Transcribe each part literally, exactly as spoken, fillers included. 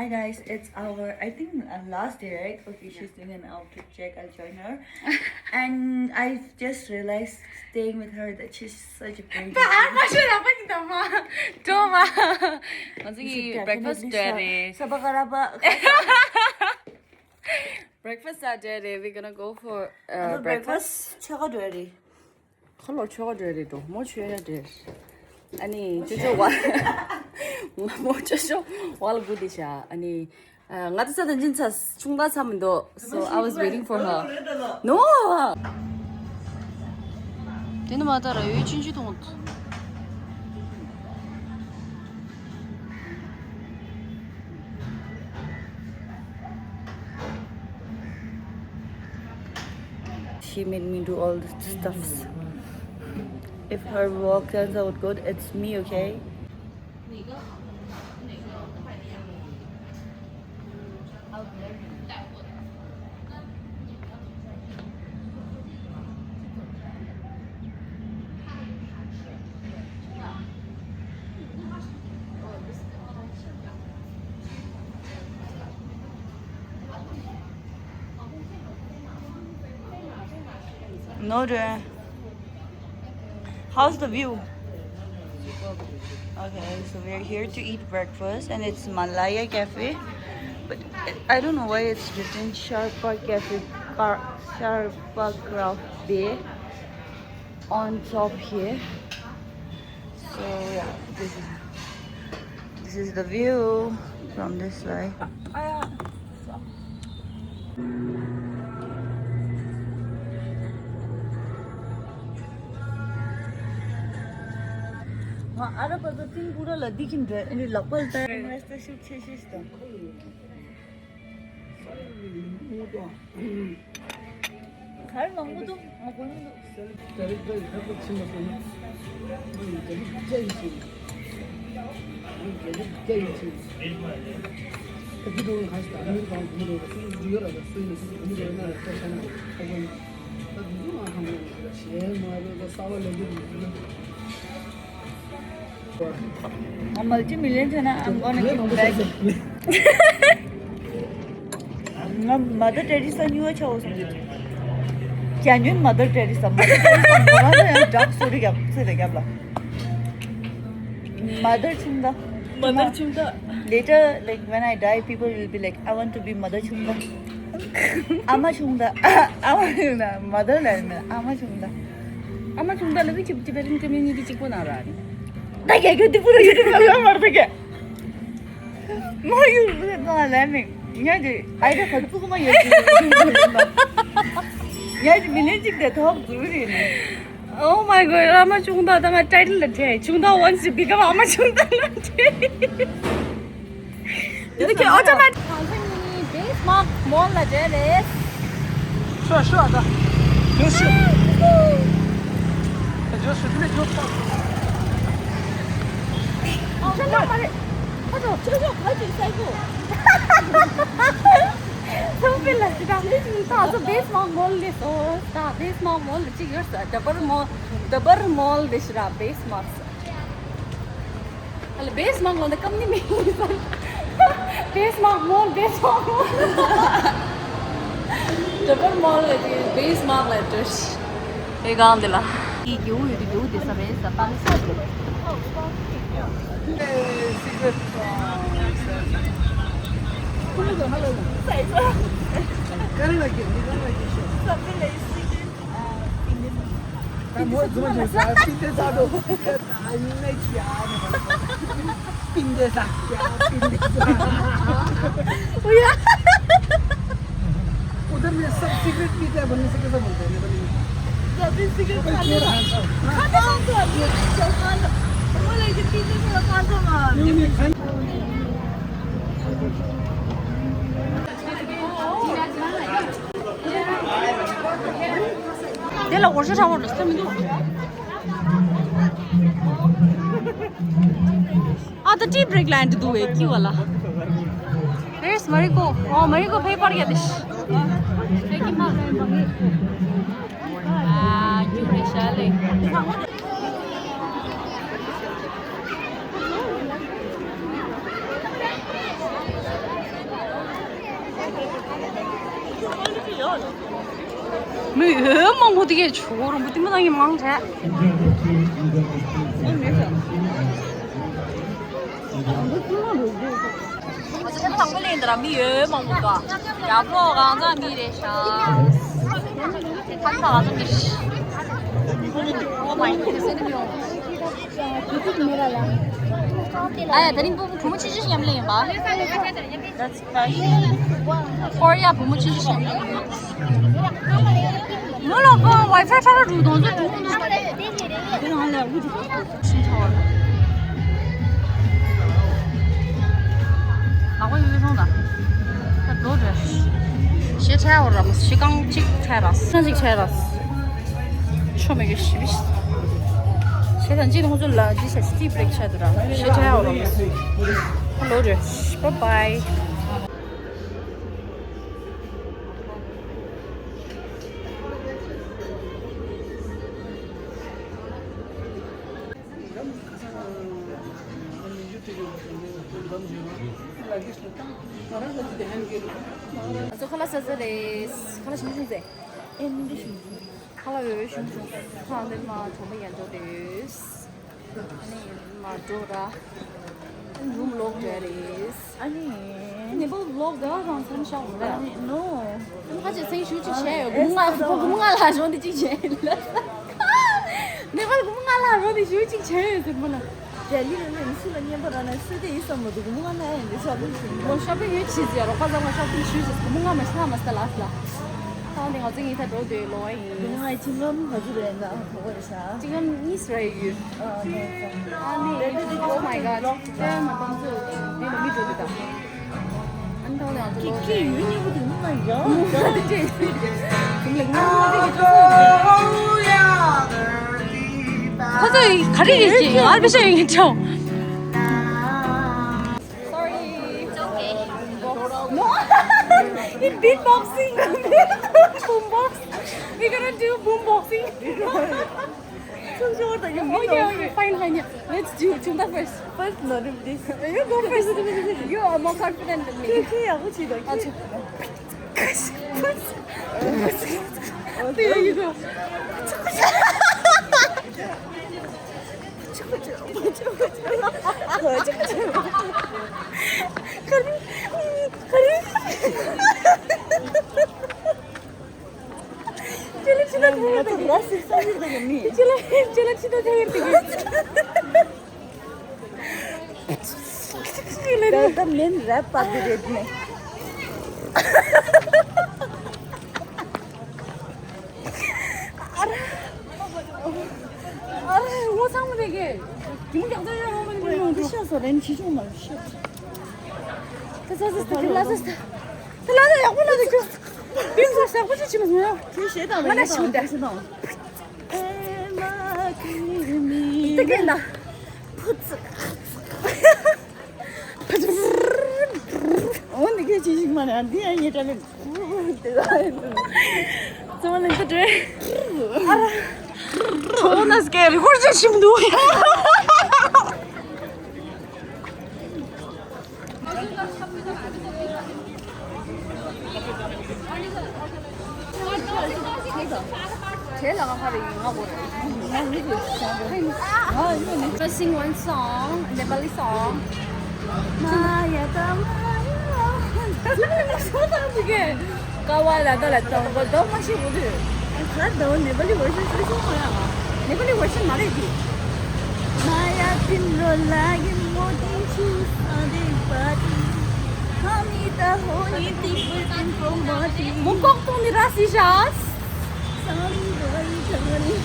Hi guys, it's our, I think, uh, last day, right? Okay, she's doing an outfit check. I'll join her. And I just realized staying with her that she's such a pretty. ད་ཨ་མ་ཤོད་ར་པ་ཡིན་ད་མ། ཀྲོ་མ། ང་ཚོ་གི་breakfast འགྲོ་ཡ་རེད། ས་པ་ཀ་ར་པ། Breakfast འགྲོ་ཡ་རེད། We're gonna go for uh, breakfast. ཆོ་ག་འགྲོ་ཡ་རེད། ཁ་ལོ་ཆོ་ག་འགྲོ་ཡ་རེད་འགྲོ། མོ་ཆོ་ཡ་འགྲོ་ཡ་རེད། ཨ་ནི་ཅོ་ཅོ་ཝལ། མོ་ཅོ་ཅོ་ཝལ་གུ་དེ་ཤ། ཨ་ནི། ང་ད་ས་དང་ཅིན་ཚ་ཆུང་ད་ཚ་མི་འདུག So I was waiting for her. No. དེ་ནི་མ་ད་ར་ཡོད་ཆུན་ཆུ་ཐོང་། She made me do all the stuffs. If her work turns out good, it's me, okay? No, dear. How's the view? Okay, so we're here to eat breakfast, and it's Malaya Cafe. But I don't know why it's written Sharpa Cafe, Car- Sharpa Craft Beer on top here. So yeah, this is this is the view from this side. ང་ཨ་ར་པ་ཏིང་པུ་ར་ལ་འདི་ཁྱིམ་འདྲ་ཨ་ནི་ལག་པ་ལ་ད་ཡིན་ན་ཤུགས་ཆེ་ཤེས་དང་། གར་མང་པོ་འདུག་ང་གོ་མི་འདུག་ང་multi-million ཆགས་ན་I'm gonna give back. ང་Mother Teresa ཉུལ་བ་ཆགས་འོ་སོང་གི། Genuine Mother Teresa, Mother Teresa ང་རང་ཚོ་ཡང་dark story རྒྱབ་ཚེ་ལ་རྒྱབ་ལ། Mother ཆུང་མདའ། Mother ཆུང་མདའ། Later, like, when I die, people will be like, "I want to be Mother ཆུང་མདའ། ཨ་མ་ཆུང་མདའ། ཨ་མ་ཆུང་མདའ། Mother ལ་ཡིན་ན་ཨ་མ་ཆུང་མདའ། ཨ་མ་ཆུང་མདའ་ལ་གི་ཅིབ་ཅིབ་རིང་ཅིབ་ཉིད་གཅིག་པོ་ན་ར། ད་རྒྱ་རྒྱུ་དེ་པུ་ར་ཡུ་ཊུབ་ལ་མར་ད་རྒྱ། མ་ཡུ་ན་ལ་མིང་ཉ་ཇི་ཨའི་ད་ཁ་ཚུགས་མ་ཡོད་ཅི། ཉ་ཇི་མི་ལན་ཅིག་དེ་ཐོག་འཛུལ་རེད་ནི། Oh my god, ཨ་མ་ཆུང་མདའ་ད་ང་title ལ་བྲིས། ཆུང་མདའ wants to become ཨ་མ་ཆུང་མདའ་ལ་བྲིས། དེ་ཁྱེད་ཨོ་ཊོ་མེ་ཊིག་ཁང་ཚན་གཉིས་བེས་མར་ཀེ་མོལ་ལ་འབྲེལ་རེད། Sure, sure, ཨ་ད། Yes, sure. ཨ་ཇོ་སུ་ཏི་ལེ་ཇོ་ཏ། ཨ་ཇོ་ལ་མ་རེད། ཨ་ཇོ་ཇོ་ཇོ་ག་ཅིག་སའི་གོ། ཚང་པེ་ལ་ཅི་ད། ད་ཨ་ཇོ་བེས་མར་ཀེ་མོལ་ལ་སོང་། ད་བེས་མར་ཀེ་མོལ་ལ་ཅིག་ཡོད་ས། ཌ་བལ་མོལ། ཌ་བལ་མོལ་ལ་ཤི་ར་བེས་མར་ཀེ་ཨ་ལ་བེས་མར་ཀེ་ལོ་འདི་ཀམ་ནི་མི་ཡིན་ས། བེས་མར་ཀེ་མོལ། བེས་མར་ཀེ་མོལ། ཌ་བལ་མོལ་ལ་ཅི་བེས་མར་ཀེ་ལ་འདྲ་ཤི། ཨེ་གང་འདི་ལ། ཡི་གེའུ་ཡོད་དུ་གེའུ་དེ་ས་རེད་ས་པ་ལ་ས་རེད། ད་མོ་རྫུན་མ་བྱུང་ས་སྤིན་ཏེ་ས་འགྲོ། ད་ནི་ཡ་སྤིན་ཏེ་ས་ཡ་སྤིན་ཏེ་ས། ཨོ་ཡ། उधर में सब सीक्रेट पीते हैं, बोलने से कैसे बोलते हैं? सभी सीक्रेट खाते हैं। खाते हैं तो अभी चल खान। वो लेके पीते थे खान तो मार। नहीं, नहीं, खान। དེ་ལ་འོར་ཤ་ཧྲ་བོ་རེད་སེམས་མི་འདུག་ཨ་ད་ཊི་བྷི་རེག་ལ་འདི་འདུག་བས་ཀི་བ་ལ། Where's Mariko? Oh, Mariko paper get this. Ah, you Rishale. མི་ཡོད་མང་པོ་དེ་གས་ཆུ་བོ་རིང་པོ་དེ་མོ་ནང་གི་མང་དྲགས། ང་ཚོ་ཐེངས་དང་པོ་ལེན་འདི་ར་མི་ཡོད་མང་པོ་འདུག་ཡག་པོ་གང་ཚང་མི་རེད་ཤག་ཐང་ཐང་ང་ཚོ་མི་རེད། Oh my goodness. ཨ་ཡ་ད་རིང་བུ་བུ་མོ་ཆུང་ཆུང་ཞིག་ཡམ་ལེ་ཡིན་པ། That's right. ཧོར་ཡ་བུ་མོ་ཆུང་ཆུང་ཞིག་ཡམ་ལེ་ཡིན། ང་ལ་ཁོ་ཝའི་ཕའི་ཁྲ་ཁྲ་འགྲོ་གདོང་ཚོད་འགྲོ་གདོང་ཚོད་དེ་ང་ལ་འུ་ཚོ་ཤིང་ཁྲ་བར་ལག་པ་ཡོད་ཀྱི་སོང་ད། ད་འགྲོ་རེད། ཞེ་ཁྲ་བར་རམ་ཞེ་གང་གཅིག་ཁྲ་ར་སང་གཅིག་ཁྲ་ར། ཆོ་མེད་གི་ཞི་བི་ཞེ་དང་གཅིག་ང་ཚོ་ལ་ཇི་ཤ་ཊི་བྷི་རེག་ཆ་དུ་ར་ཞེ་ཁྲ་བར་རམ། ཧ་ལོ་རེད། Bye bye. ང་ཚོ་ཁ་ལག་ཟ་ཟ་རེད། ཁ་ལག་ཞིམ་ཞིམ་ཟེ། ཨེ་མི་འདི་ཞིམ་ཞིམ། ཁ་ལག་འོས་ཞིམ་ཞིམ། ཁ་ལག་འདི་མ་གྲོགས་པོ་ཡན་འགྲོ་དེ་ཡོད། ཨ་ནི་མ་འགྲོ་ར། རུམ་ལོག་འདྲ་རེད། ཨ་ནི། ནེ་པལ་ལོག་འདྲ་རང་མཚམས་བཞག་འོང་ལ། ཨ་ནི་ནོ། ཁ་ཆེ་སེང་ཞུ་ཅིག་བྱས་ཡོད། སྒོར་མོ་ལྔ་སྒོར་མོ་ལྔ་ལྷག་རོགས་འདི་ཅིག་བྱས་ཡོད། ནེ་པལ་སྒོར་མོ་ལྔ་ལྷག་རོགས་འདི་ཞུ་ཅིག་བྱས་ཡོད་ཟེར་མོ་ལ། ལྡི་ལི་རུ་མི་སུ་ལ་བརྙན་པར་ན་སུ་དེ་ཡིན་བསམ་མོ་འདུག་སྒོར་མོ་ལྔ་ན་ཡང་འདི་ཤོ་པིང་ཞུ། མོ་ཤོ་པིང་ཡོད་ཆི་ཟེར་རོགས་པ་ཚང་མ་ཤོ་པིང་ཞུ་ཟེར་སྒོར་མོ་ལྔ་མ་ཤ་མ་སྟ་ལ་སླ། ད་འདི་ང་ཚོ་གཉིས་ད་འགྲོ་འདོད་ལོ་ཡིན། སྒོར་མོ་ལྔ་ཆིག་ལམ་ག་ཚོད་རེད་ན་ག་བ་རེད་ཤག་ཅིག་ལམ་གཉིས་རེ་ཡོད། ཨ་ནི། Oh my god. དེ་མ་བཏང་ཚོད་དེ་ལ་མི་འགྲོ་གི་ད། ཨ་ནི་ད་ལ་ཡང་ཚོ་ལོ་ཀི་ཡུ་ནི་བུ་དུ་མ་ཡང་ཡང་ཅེ། དེ་ལ་ངོ་མ་དེ་གི་ཚོ་ཁོ་ཚོ་ག་རེ་ཡོད་ཀྱི་ཨར་བི་ཤ་ཡོད་ཀྱི་ཆོ། Sorry. It's okay. No. In beatboxing. Boombox. We're gonna do boomboxing. Okay, okay, fine, fine, yeah. Let's do Chungda first. First, no, this. You go first. You are more confident than me. Okay, okay, yeah, what you do? There you go. ཁྱེད་ལ་ཕྱི་ད་ཐུག་ཡོད་དེ། ཁྱེད་ལ་ཁྱེད་ལ་ཕྱི་ད་ཐུག་ཡོད་དེ། ད་ད་མིན་རབ་པ་དེ་རེད་ནས། ཨ་རེ། ཨ་རེ། ངོ་ཚ་མོ་རེད་གི། དེ་མོ་རྒྱག་ད་ཡོད་ངོ་མ་ནི་མི་ཡོང་འགྲོ། ཤ་ཟ་རན་ཆི་ཆུང་མ་ཤ། ད་ཟ་ཟ་ཟ་དེ་ལ་ཟ་ཟ། དེ་ལ་ཟ་ཡག་པོ་ལ་ཟ་ཁྱོད། དེ་ཟ་ཟ་ཡག་པོ་ཅི་བྱེད་མ་སོང་ཡ། ཁྱོད་ཞེ་དང་ང་ན་ཞིག་འདྲ། ཞེ་དང་། ཨེ་མ་ཀི་མི། དེ་གས་ལ། ཕུ་ཚུ། འོ་འདི་གས་ཅི་ཞིག་མ་ནས་འདི་ཡང་ཉེ་དྲ་ལེ། ཚང་མ་ལེན་ཏུ་འདྲེ། ཨ་ར། ཁོ་ན་སྐད་རི་ཀོར་ཅི་ཞིག་འདུག་ཁྱེད་ལ་ང་ཧ་རེ་ཡིན་ང་གོ་རེ། ང་མི་དགོས་ཤིག་བྱ་དགོས། ང་ཡོད་ནི། Let's sing one song, Nepali song. མ་ཡ་ད་མ་ཡ། ཀ་བ་ལ་ད་ལ་ཏང་གོ་དོ་མ་ཤེས་གོ་དུས། ཁ་དོ་ནེ་པ་ལི་བར་ཤན་སོ་སོ་མ་ཡ། ནེ་པ་ལི་བར་ཤན་མ་རེད་དེ། མ་ཡ་ཏིན་རོ་ལ་གི་མོ་ཏིན་ཆུ་སང་དེ་པ་ཏི། ཧ་མི་ད་ཧོ་ནི་ཏི་པུ་ཏིན་པོ་མོ་ཏི། མོ་ཀོག་ཏུང་ནི་ར་སི་ཤ། སང་རི་རོ་ཡི་ཀ་མ་རི།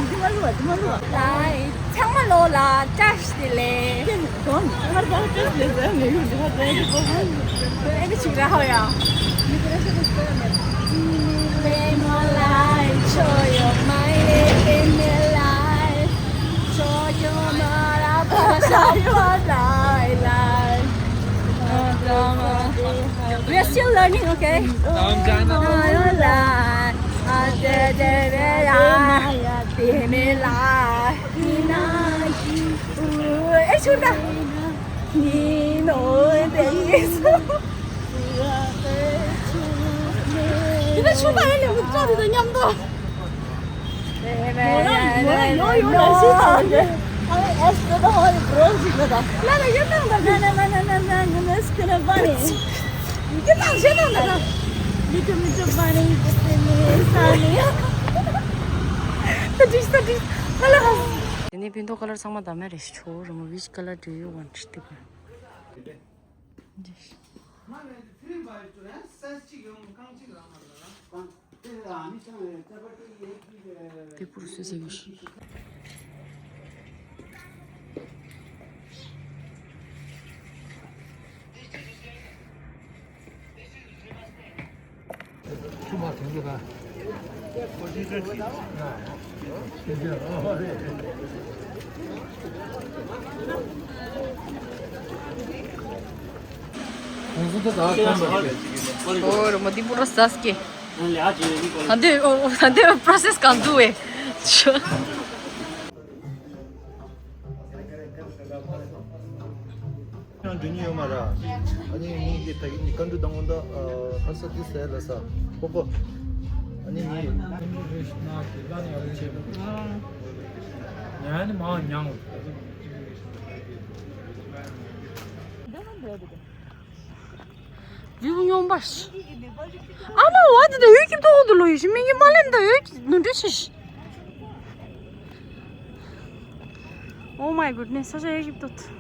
དི་མ་ལུ་བ་དི་མ་ལུ་བ། ལའི་ཚང་མ་ལོ་ལ་བཀྲ་ཤིས་བདེ་ལེགས། ཀྱེ་ནི་གོང་ཧར་པ་བཀྲ་ཤིས་བདེ་ལེགས་ཟེར་ནས་ཡོད་འདི་ཧར་པ་ཡོད་འདི་གོ་ཧར། ཨེ་ནི་ཆིག་ར་ཧོ་ཡ། མི་ཀི་ར་ཤ་ཀ་སི་པ་ཡ་མེད། ལེ་མོ་ལའི་ཆོ་ཡོ་མའི་ལེ་ལེ་མེ་ལའི། ཆོ་ཡོ་མ་ར་པ་ཤ་ཡོ་ལའི་ལའི། We are still learning, okay? ཆུ་དང་ཡོད་ལས་མི་ཚོགས་དེ་དང་མཉམ་དུ། མོ་རང་མོ་རང་ཡོང་ཡོང་ལ་ཤི་ཚར་རེད། ཨ་ཨེ་སི་ད་ཧོ་རི་པྲོ་ཞིག་ལ་ད། ལ་ལ་ཡོད་ནང་ད་ད། ལ་ལ་ལ་ལ་ལ་ངོ་མ་སྐྱོ་ན་པ་ནི། ཡི་གེ་ནང་བཞིན་ནང་ད་ད། མི་ཏུ་མི་ཏུ་པ་ནི་ཡི་གེ་སེ་ནི་ས་ནི། ད་དྲིས་ད་དྲིས། ཧ་ལ་ཧ། དེ་ནས་པིན་ཐོག་ཁ་ལར་ཚང་མ་ད་མེད་རེད། ཆོ་རི་མོ། Which color do you want to be? དེ་པུར་སུ་ཟེར་ཡོད། ཨོ་རོ་མ་འདི་པུ་ར་ཟ་སྐྱེ། ད་འདི་ཨོ་ད་འདི་པྲོ་སེས་གང་འདུག་བས། ཡང་འགྲོ་ཉེན་ཡོད་མ་ར། ཨ་ནི་ངས་ཀྱི་ད་གིན་གི་བཀའ་འགྲུལ་དང་པོ་ད་ཁ་ས་དེ་ཟེར་ལ་ས་པོ་པོ། ཨ་ནི་ངས་ཉན་ནི་མ་ཉང་། བིའུ་སྙོམས་པ་ཞིག་ཨ་མ་བ་དེ་ད་ཡོད་ཀྱི་ཐོག་ཏུ་ལོ་ཡོད་ཤི་མི་གི་མ་ལེན་ད་ཡོད་ཀྱི་ནུ་འདྲེ་ཤི་ཤི། Oh my goodness, such a cute.